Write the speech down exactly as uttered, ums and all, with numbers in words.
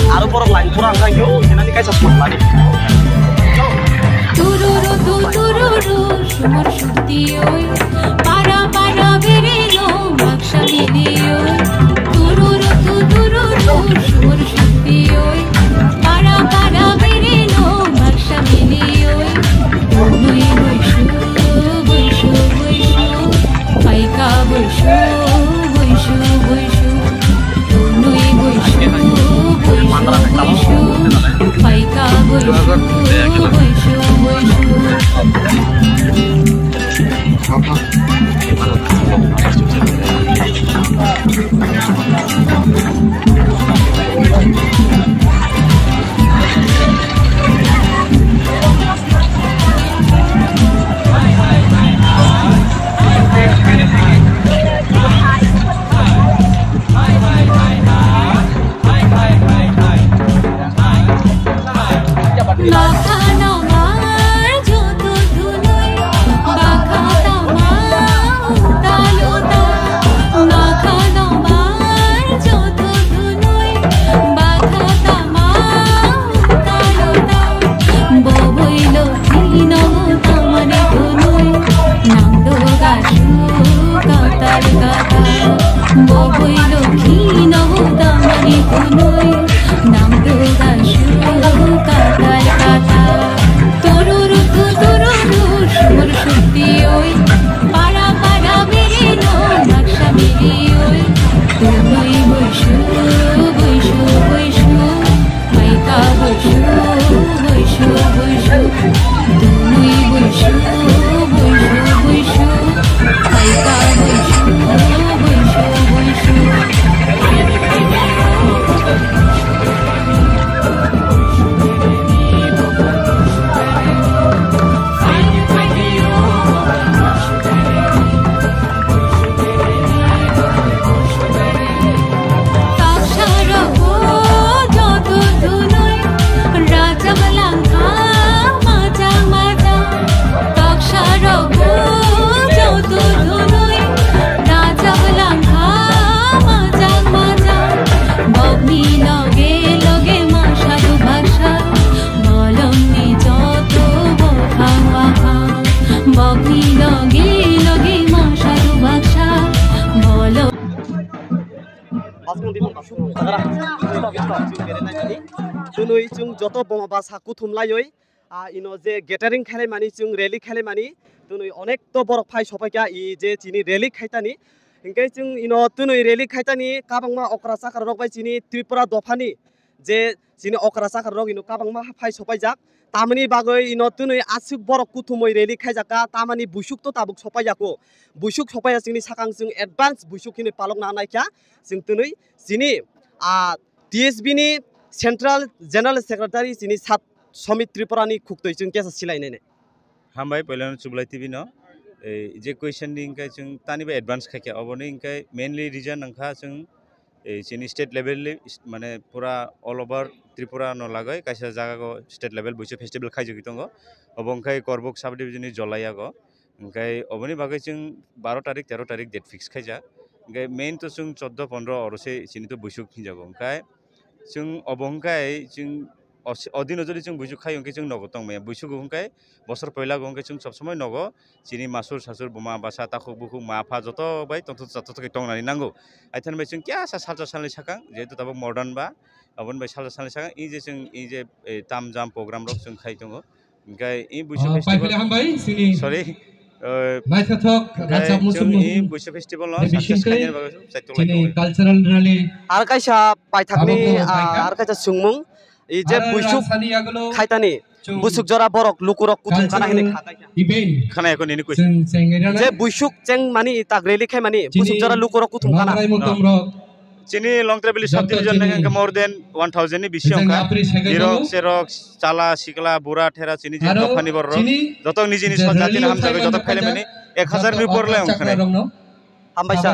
Aro borok line pura wngkha, yo, sinani kaisa song lani. Tururu tu tururu, sumur sukti oi, para para biri no baksa biri oi. Tururu tu tururu, sumur sukti oi, para para biri no baksa biri oi. Tunui buisu, buisu, buisu, paika buisu, buisu, buisu. Tunui buisu, buisu, buisu, paika buisu, buisu, buisu. Boboi lokhi no tamani tunui, nangdo gasu katal katal. Boboi lokhi no tamani tunui, nangdo gasu katal katal. Tururu tu tururu, sumur sukti oi, para para biri no baksa biri oi. Tunui buisu, buisu, buisu. Paika buisu, buisu, buisu. Tunui buisu, buisu, buisu. Paika buisu, buisu, buisu. Kaksarok o joto dunoi rajak langkha majang majang. Kaksarok o joto dunoi rajak langkha majang majang. Bokni loge loge masadu baksa bolongni joto bokhang wakhang. Bokni loge loge masadu baksa bolong. Tunui chwng joto boma basa kuthum laiwi, ah, ino je gathering khaimani, chwng rally khaimani, tunui onek to borok phai sopaikha, i je chini rally khaitani. Hinkhe chwng ino tunui rally khaitani kabangma okra chakra rok bai chini Tripura dophani je chini okra chakra rok ino kabangma phai sopaijak. Tamoni bagwi ino tunui aswk borok kuthumui rally khaijakha, tamani buisuk to tabuk sopaijako. Buisuk sopaijak chini sakang chwng advance buisuk hwnwi palokna naikha. Chwng tunui chini, ah, T S B ni Central General Secretary chini Sat Somit Tripura ni khuktwi chwng kesa silai nai nai. Hambai, poilano Chublai T V no. Ei, je question ni hinkhe chwng tani bai advance khaikha, oboni hinkhe mainly reason wngkha chwng, ei, chini state level ni, mane, pura all over Tripura no lagwi kaisa jaga o state level buisu festival khaijagwi tongo. Obo wngkha Korbuk sub division ni Jolaiyago. Hinkhe oboni bagwi chwng baro tarik, tero tarik date fix khaijak. Hinkhe main to chwng choddo pondro oro se chini to buisuk hinjago. Hinkhe chwng obo hinkhe chwng os-, odino jodi chwng buisuk khai hinkhe chwng nogo tongmaya. Buisugo hinkhe bosor poilago hinkhe chwng sob somoi nogo chini masur sasur buma basa takhuk bukhuk ma pha joto bai tongthok chatokthok khe tongnani nango. Aithani bai chwng kya sa salsa salni sakang jehetu tabuk modern ba aboni bai salsa salni sakang i je chwng i je, eh, tam jam program rok chwng khai tongo. Hinkhe i buisu Oh, festival paiphaile hambai, chini sorry, eh, naithothok hinkhe rajak chwng muchung i muchung buisu festival no ni success bisingtwi khainani bagwi chwng chini cultural rally Ar kaisa paithakni, abobo ah, paikha. Ar kaisa swngmung. I je buisuk khaitani, busuk jora borok lukurok kuthum khana hini kha. Khana ekho nini koi. Je buisuk cheng mani tak rally khai mani, busuk jora lukurok kuthum khana. Chini Longtrai village subdivision ni hwnkhe more than one thousand ni bisi wngkha. Hirok, serok, chala, sikla, bura, thera, chini je dophani borok. Joto niji niji sojati ni hamjagwi joto khaile mani ek hazar ni upor le wngkha. Hambai sir.